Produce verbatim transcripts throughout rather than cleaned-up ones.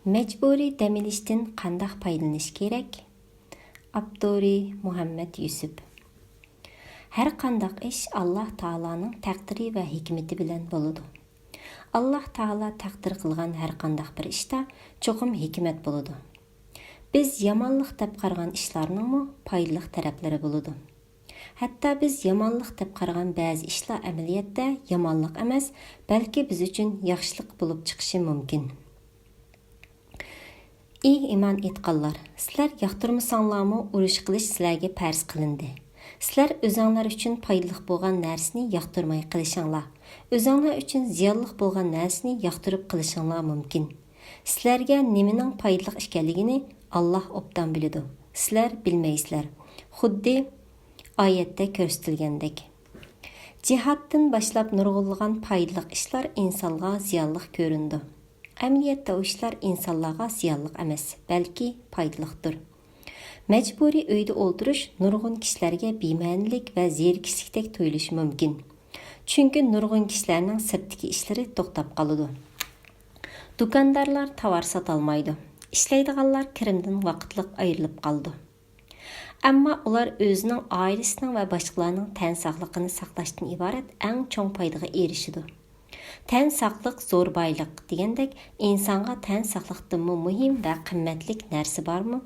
مەجبۇرىي دەم ئېلىشتىن قانداق پايدىلىنىش كېرەك؟ ئاپتورى: مۇھەممەد يۈسۈپ. ھەر قانداق ئىش ئاللاھ تائالانىڭ تەقدىرى ۋە ھېكمىتى بىلەن بولىدۇ. ئاللاھ تائالا تەقدىر قىلغان ھەر قانداق بىر ئىشتا چوقۇم ھېكمەت بولىدۇ. بىز يامانلىق دەپ قارىغان ئىشلارنىڭمۇ پايدىلىق تەرەپلىرى بولىدۇ. ھەتتا بىز يامانلىق دەپ قارىغان بەزى ئىشلار ئەمەلىيەتتە يامانلىق ئەمەس، بەلكى بىز ئۈچۈن ياخشىلىق بولۇپ چىقىشى مۇمكىن. ئى ئىمان ئېيتقانلار! سىلەر ياقتۇرمىساڭلارمۇ ئۇرۇش قىلىش سىلەرگە پەرز قىلىندى. سىلەر ئۆزۈڭلار ئۈچۈن پايدىلىق بولغان نەرسىنى ياقتۇرماي قىلىشىڭلار، ئۆزۈڭلار ئۈچۈن زىيانلىق بولغان نەرسىنى ياقتۇرۇپ قىلىشىڭلار مۇمكىن. سىلەرگە نېمىنىڭ پايدىلىق ئىكەنلىكىنى ئاللاھ ئوبدان بىلىدۇ، سىلەر بىلمەيسىلەر. خۇددى ئايەتتە كۆرسىتىلگەندەك. جىھادتىن باشلاپ نۇرغۇنلىغان پايدىلىق ئىشلار ئىنسانغا زىيانلىق كۆرۈنىدۇ. ئەمەلىيەتتە ئۇ ئىشلار ئىنسانلارغا زىيانلىق ئەمەس، بەلكى پايدىلىقتۇر. مەجبۇرىي ئۆيدە ئولتۇرۇش نۇرغۇن كىشىلەرگە بىمەنىلىك ۋە زېرىكىشلىكتەك تۇيۇلۇشى مۇمكىن. چۈنكى نۇرغۇن كىشىلەرنىڭ سىرتتىكى ئىشلىرى توختاپ قالىدۇ. دۇكاندارلار تاۋار ساتالمايدۇ. ئىشلەيدىغانلار كىرىمدىن ۋاقىتلىق ئايرىلىپ قالىدۇ. ئەمما ئۇلار ئۆزىنىڭ، ئائىلىسىنىڭ ۋە باشقىلارنىڭ تەن ساقلىقىنى ساقلاشتىن ئىبارەت ئەڭ چوڭ پايدىغا ئېرىشىدۇ. تەن ساقلىق زور بايلىق دېگەندەك، ئىنسانغا تەن ساقلىقتىنمۇ مۇھىم ۋە قىممەتلىك نەرسە بارمۇ؟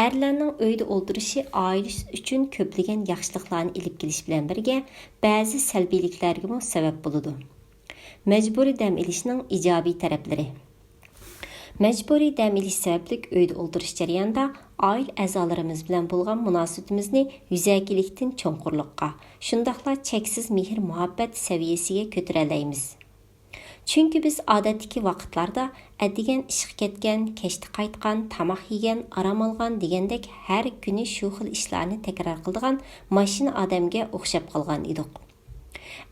ئەرلەرنىڭ ئۆيدە ئولتۇرۇشى ئائىلىسى ئۈچۈن كۆپلىگەن ياخشىلىقلارنى ئېلىپ كېلىش بىلەن بىرگە، بەزى سەلبىيلىكلەرگىمۇ سەۋەب بولىدۇ. مەجبۇرىي دەم ئېلىشنىڭ ئىجابىي تەرەپلىرى. مەجبۇرىي دەم ئېلىش سەۋەبلىك ئۆيدە ئولتۇرۇش جەريانىدا ئائىلە ئەزالىرىمىز بىلەن بولغان مۇناسىۋىتىمىزنى يۈزەكىلىكتىن چوڭقۇرلۇققا، شۇنداقلا چەكسىز مېھىر-مۇھەببەت سەۋىيەسىگە كۆتۈرەلەيمىز. چۈنكى بىز ئادەتتىكى ۋاقىتلاردا ئەتىگەن ئىشقا كەتكەن، كەچتە قايتقان، تاماق يېگەن، ئارام ئالغان دېگەندەك ھەر كۈنى شۇ خىل ئىشلارنى تەكرار قىلىدىغان ماشىنا ئادەمگە ئوخشاپ قالغان ئىدۇق.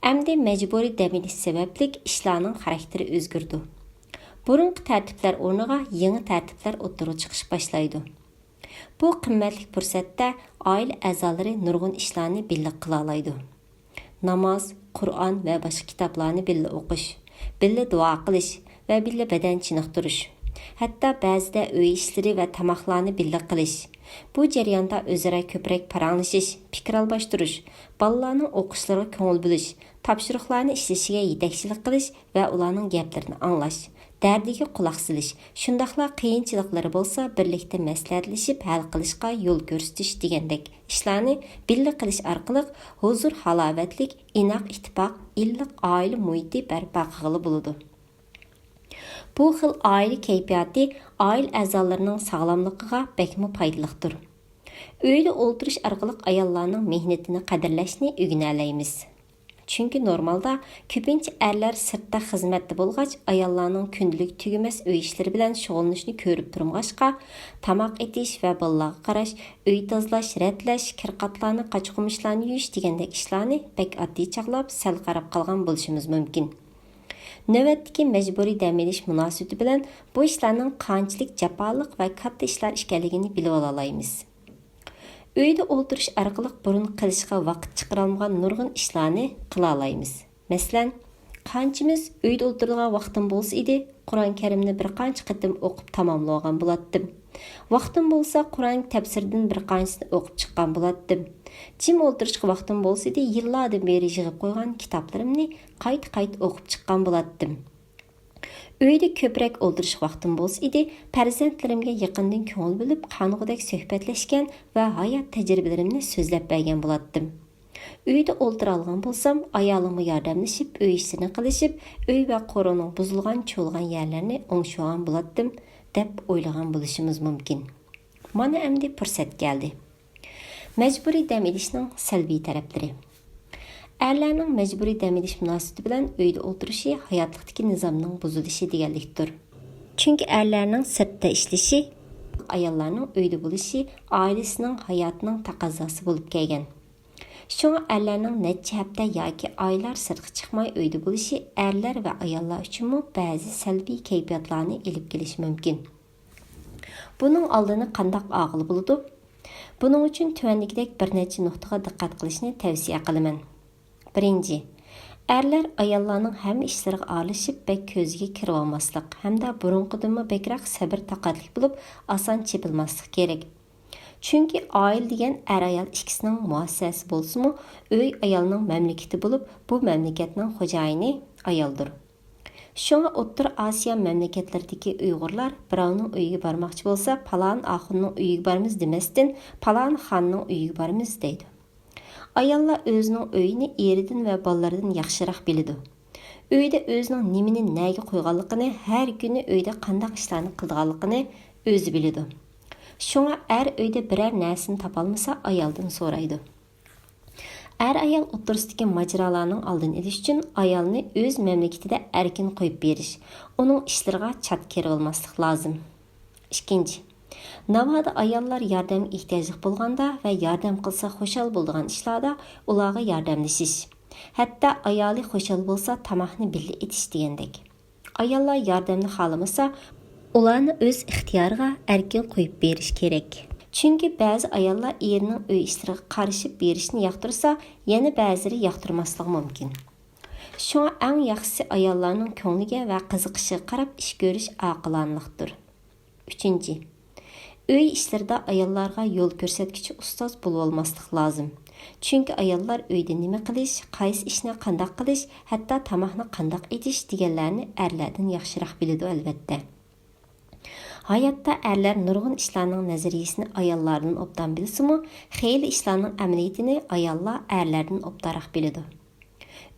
ئەمدى مەجبۇرىي دەم ئېلىش سەۋەبلىك ئىشلارنىڭ خاراكتېرى ئۆزگىرىدۇ. بۇرۇنقى تەرتىپلەر ئورنىغا يېڭى تەرتىپلەر ئوتتۇرىغا چىقىش باشلايدۇ. بۇ قىممەتلىك پۇرسەتتە ئائىلە ئەزالىرى نۇرغۇن ئىشلارنى بىللە قىلالايدۇ. ناماز، قۇرئان ۋە باشقا كىتابلارنى بىللە ئوقۇش، بىللە دۇئا قىلىش ۋە بىللە بەدەن چېنىقتۇرۇش، ھەتتا بەزىدە ئۆي ئىشلىرى ۋە تاماقلارنى بىللە قىلىش. بۇ جەرياندا ئۆزئارا كۆپرەك پاراڭلىشىش، پىكىر ئالماشتۇرۇش، بالىلارنىڭ ئوقۇشلىرىغا كۆڭۈل بۆلۈش، تاپشۇرۇقلارنى ئىشلىشىگە يېتەكچىلىك قىلىش ۋە ئۇلارنىڭ گەپلىرىنى ئاڭلاش، دەردىگە قۇلاق سېلىش، شۇنداقلا قىيىنچىلىقلىرى بولسا بىرلىكتە مەسلىھەتلىشىپ ھەل قىلىشقا يول كۆرسىتىش دېگەندەك ئىشلارنى بىللە قىلىش ئارقىلىق ھۇزۇر-ھالاۋەتلىك، ئىناق ئىتتىپاق، ئىللىق ئائىلە مۇھىتى بەرپا قىلغىلى بولىدۇ. بۇ خىل ئائىلە كەيپىياتى ئائىلە ئەزالىرىنىڭ ساغلاملىقىغا بەكمۇ پايدىلىقتۇر. ئۆيدە ئولتۇرۇش ئارقىلىق ئاياللارنىڭ مېھنىتىنى قەدىرلەشنى ئۆگىنەلەيمىز. چۈنكى نورمالدا كۆپىنچە ئەرلەر سىرتتا خىزمەتتە بولغاچ، ئاياللارنىڭ كۈندىلىك تۈگىمەس ئۆي ئىشلىرى بىلەن شۇغۇللىنىشىنى كۆرۈپ تۇرمىغاچقا، تاماق ئېتىش ۋە بالىلارغا قاراش، ئۆي تازىلاش، رەتلەش، كىر-قاتلارنى، قاچا-قومۇچلارنى يۇيۇش دېگەندەك ئىشلارنى بەك ئاددىي چاغلاپ، سەل قاراپ قالغان بولۇشىمىز مۇمكىن. نۆۋەتتىكى مەجبۇرىي دەم ئېلىش مۇناسىۋىتى بىلەن بۇ ئىشلارنىڭ قانچىلىك جاپالىق ۋە كاتتا ئىشلار ئىكەنلىكىنى بىلىۋالالايمىز. ئۆيدە ئولتۇرۇش ئارقىلىق بۇرۇن قىلىشقا ۋاقىت چىقىرالمىغان نۇرغۇن ئىشلارنى قىلالايمىز. مەسىلەن، قانچىمىز ئۆيدە ئولتۇرىدىغان ۋاقتىم بولسا ئىدى، قۇرئان كەرىمنى بىر قانچە قېتىم ئوقۇپ تاماملىغان بولاتتىم. ۋاقتىم بولسا، قۇرئان تەپسىرىدىن بىر قانچىسىنى ئوقۇپ چىققان بولاتتىم. جىم ئولتۇرۇشقا ۋاقتىم بولسا ئىدى، يىللاردىن بېرى يىغىپ قويغان كىتابلىرىمنى قايتا-قايتا ئوقۇپ چىققان بولاتتىم. ئۆيدە كۆپرەك ئولتۇرۇشقا ۋاقتىم بولسا ئىدى، پەرزەنتلىرىمگە يېقىندىن كۆڭۈل بۆلۈپ، قانغۇدەك سۆھبەتلەشكەن ۋە ھايات تەجرىبىلىرىمنى سۆزلەپ بەرگەن بولاتتىم. ئۆيدە ئولتۇرالىغان بولسام، ئايالىمغا ياردەملىشىپ، ئۆي ئىشلىرىنى قىلىشىپ، ئۆي ۋە قورۇنىڭ بۇزۇلغان، چۇۋۇلغان يەرلىرىنى ئوڭشىغان بولاتتىم، دەپ ئويلىغان بولۇشىمىز مۇمكىن. مانا ئەمدى پۇرسەت كەلدى. مەجبۇرىي دەم ئېلىشنىڭ سەلبىي تەرەپلىرى. ئەرلەرنىڭ مەجبۇرىي دەم ئېلىش مۇناسىۋىتى بىلەن ئۆيدە ئولتۇرۇشى ھاياتلىقتىكى نىزامنىڭ بۇزۇلۇشى دېگەنلىكتۇر. چۈنكى ئەرلەرنىڭ سىرتتا ئىشلىشى، ئاياللارنىڭ ئۆيدە بولۇشى ئائىلىسىنىڭ ھاياتىنىڭ تەقەززاسى بولۇپ كەلگەن. شۇڭا ئەرلەرنىڭ نەچچە ھەپتە ياكى ئايلار سىرتقا چىقماي ئۆيدە بولۇشى ئەرلەر ۋە ئاياللار ئۈچۈنمۇ بەزى سەلبىي كەيپىياتلارنى ئېلىپ كېلىشى مۇمكىن. بۇنىڭ ئالدىنى قانداق ئالغىلى بولىدۇ؟ بۇنىڭ ئۈچۈن تۆۋەندىكىدەك بىر نەچچە نۇقتىغا دىققەت قىلىشنى تەۋسىيە قىلىمەن. بىرىنچى، ئەرلەر ئاياللارنىڭ ھەممە ئىشلىرىغا ئارىلىشىپ، بەك كۆزىگە كىرىۋالماسلىق ھەمدە بۇرۇنقىدىنمۇ بەكرەك سەبرى-تاقەتلىك بولۇپ، ئاسان چېپىلماسلىق كېرەك. چۈنكى ئائىلە دېگەن ئەر-ئايال ئىككىسىنىڭ مۇئەسسەسى بولسىمۇ، ئۆي ئايالنىڭ مەملىكىتى بولۇپ، بۇ مەملىكەتنىڭ خوجايىنى ئايالدۇر. شۇڭا ئوتتۇرا ئاسىيا مەملىكەتلىرىدىكى ئۇيغۇرلار بىراۋنىڭ ئۆيىگە بارماقچى بولسا، پالان ئاخۇننىڭ ئۆيىگە بارىمىز دېمەستىن، پالان خاننىڭ ئۆيىگە بارىمىز دەيدۇ. ئاياللار ئۆزىنىڭ ئۆيىنى ئېرىدىن ۋە بالىلىرىدىن ياخشىراق بىلىدۇ. ئۆيدە ئۆزىنىڭ نېمىنى نەگە قويغانلىقىنى، ھەر كۈنى ئۆيدە قانداق ئىشلارنى قىلىدىغانلىقىنى ئۆزى بىلىدۇ. شۇڭا ئەر ئۆيدە بىرەر نەرسىنى تاپالمىسا، ئايالدىن سورايدۇ. ئەر-ئايال ئوتتۇرىسىدىكى ماجىرالارنىڭ ئالدىنى ئېلىش ئۈچۈن ئايالنى ئۆز مەملىكىتىدە ئەركىن قويۇپ بېرىش، ئۇنىڭ ئىشلىرىغا چات كىرىۋالماسلىق لازىم. ئىككىنچى، ناۋادا ئاياللار ياردەمگە ئېھتىياجلىق بولغاندا ۋە ياردەم قىلسا خۇشال بولىدىغان ئىشلاردا ئۇلارغا ياردەملىشىش، ھەتتا ئايالى خۇشال بولسا تاماقنى بىللە ئېتىش دېگەندەك. ئاياللار ياردەمنى خالىمىسا، ئۇلارنى ئۆز ئىختىيارىغا ئەركىن قويۇپ بېرىش كېرەك. چۈنكى بەزى ئاياللار ئېرىنىڭ ئۆي ئىشلىرىغا قارىشىپ بېرىشنى ياقتۇرسا، يەنە بەزىلىرى ياقتۇرماسلىقى مۇمكىن. شۇڭا ئەڭ ياخشىسى ئاياللارنىڭ كۆڭلىگە ۋە قىزىقىشىغا قاراپ ئىش كۆرۈش ئاقىلانىلىقتۇر. ئۈچىنچى، ئۆي ئىشلىرىدا ئاياللارغا يول كۆرسەتكۈچى ئۇستاز بولۇۋالماسلىق لازىم. چۈنكى ئاياللار ئۆيدە نېمە قىلىش، قايسى ئىشنى قانداق قىلىش، ھەتتا تاماقنى قانداق ئېتىش دېگەنلەرنى ئەرلەردىن ياخشىراق بىلىدۇ، ئەلۋەتتە. ھاياتتا ئەرلەر نۇرغۇن ئىشلارنىڭ نەزەرىيىسىنى ئاياللاردىن ئوبدان بىلسىمۇ، خېلى ئىشلارنىڭ ئەمەلىيىتىنى ئاياللار ئەرلەردىن ئوبدانراق بىلىدۇ.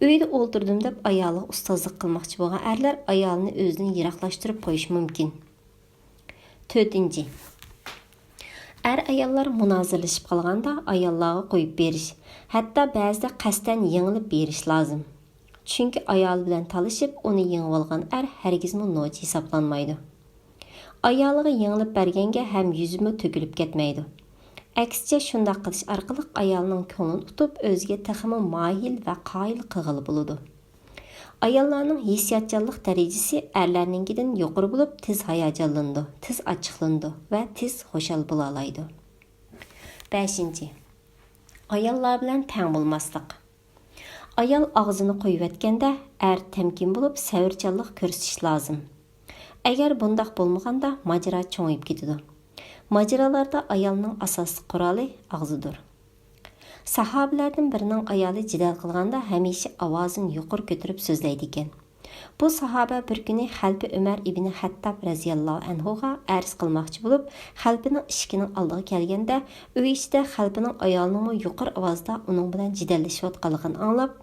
ئۆيدە ئولتۇردۇم دەپ ئايالىغا ئۇستازلىق قىلماقچى بولغان ئەرلەر ئايالىنى ئۆزىدىن يىراقلاشتۇرۇپ قويۇشى مۇمكىن. تۆتىنچى، ئەر-ئاياللار مۇنازىرىلىشىپ قالغاندا ئاياللارغا قويۇپ بېرىش، ھەتتا بەزىدە قەستەن يېڭىلىپ بېرىش لازىم. چۈنكى ئايالى بىلەن تالىشىپ ئۇنى يېڭىۋالغان ئەر ھەرگىزمۇ نوچى ھېسابلانمايدۇ. ئايالىغا يېڭىلىپ بەرگەنگە ھەم يۈزىمۇ تۆكۈلۈپ كەتمەيدۇ. ئەكسىچە، شۇنداق قىلىش ئارقىلىق ئايالنىڭ كۆڭلىنى ئۇتۇپ، ئۆزىگە تېخىمۇ مايىل ۋە قايىل قىلغىلى بولىدۇ. ئاياللارنىڭ ھېسسىياتچانلىق دەرىجىسى ئەرلەرنىڭكىدىن يۇقىرى بولۇپ، تېز ھاياجانلىنىدۇ، تېز ئاچچىقلىنىدۇ ۋە تېز خۇشال بولالايدۇ. بەشىنچى، ئاياللار بىلەن تەڭ بولماسلىق. ئايال ئاغزىنى قويۇۋەتكەندە، ئەر تەمكىن بولۇپ، سەۋرچانلىق كۆرسىتىش لازىم. ئەگەر بۇنداق بولمىغاندا، ماجىرا چوڭىيىپ كېتىدۇ. ماجىرالاردا ئايالنىڭ ئاساسلىق قورالى ئاغزىدۇر. ساھابىلەردىن بىرىنىڭ ئايالى جېدەل قىلغاندا ھەمىشە ئاۋازىنى يۇقىرى كۆتۈرۈپ سۆزلەيدىكەن. بۇ ساھابە بىر كۈنى خەلپە ئۆمەر ئىبنى خەتتاب رەزىياللاھۇ ئەنھۇغا ئەرز قىلماقچى بولۇپ، خەلپىنىڭ ئىشىكىنىڭ ئالدىغا كەلگەندە، ئۆي ئىچىدە خەلپىنىڭ ئايالىنىڭمۇ يۇقىرى ئاۋازدا ئۇنىڭ بىلەن جېدەللىشىۋاتقانلىقىنى ئاڭلاپ،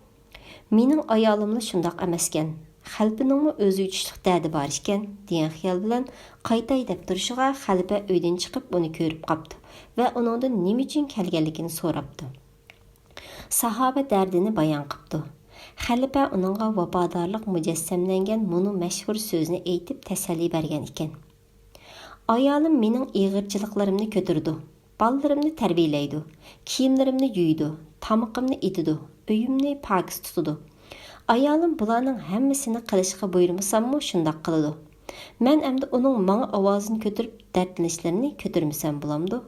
«مېنىڭ ئايالىملا شۇنداق ئەمەسكەن، خەلپىنىڭمۇ ئۆزىگە چۈشلۈك دەردى بار ئىكەن» دېگەن خىيال بىلەن قايتاي دەپ تۇرۇشىغا، خەلپە ئۆيدىن چىقىپ ئۇنى كۆرۈپ قاپتۇ ۋە ئۇنىڭدىن نېمە ئۈچۈن كەلگەنلىكىنى سوراپتۇ. ساھابە دەردىنى بايان قىپتۇ. خەلپە ئۇنىڭغا ۋاپادارلىق مۇجەسسەملەنگەن مۇنۇ مەشھۇر سۆزنى ئېيتىپ تەسەللى بەرگەن ئىكەن. «ئايالىم مېنىڭ ئېغىرچىلىقلىرىمنى كۆتۈرىدۇ، بالىلىرىمنى تەربىيەلەيدۇ، كىيىملىرىمنى يۇيىدۇ، تامىقىمنى ئېتىدۇ، ئۆيۈمنى پاكىز تۇتىدۇ. ئايالىم بۇلارنىڭ ھەممىسىنى قىلىشقا بۇيرۇمىساممۇ شۇنداق قىلىدۇ. مەن ئەمدى ئۇنىڭ ماڭا ئاۋازىنى كۆتۈرۈپ دەردلىنىشلىرىنى كۆتۈرمىسەم بولامدۇ؟»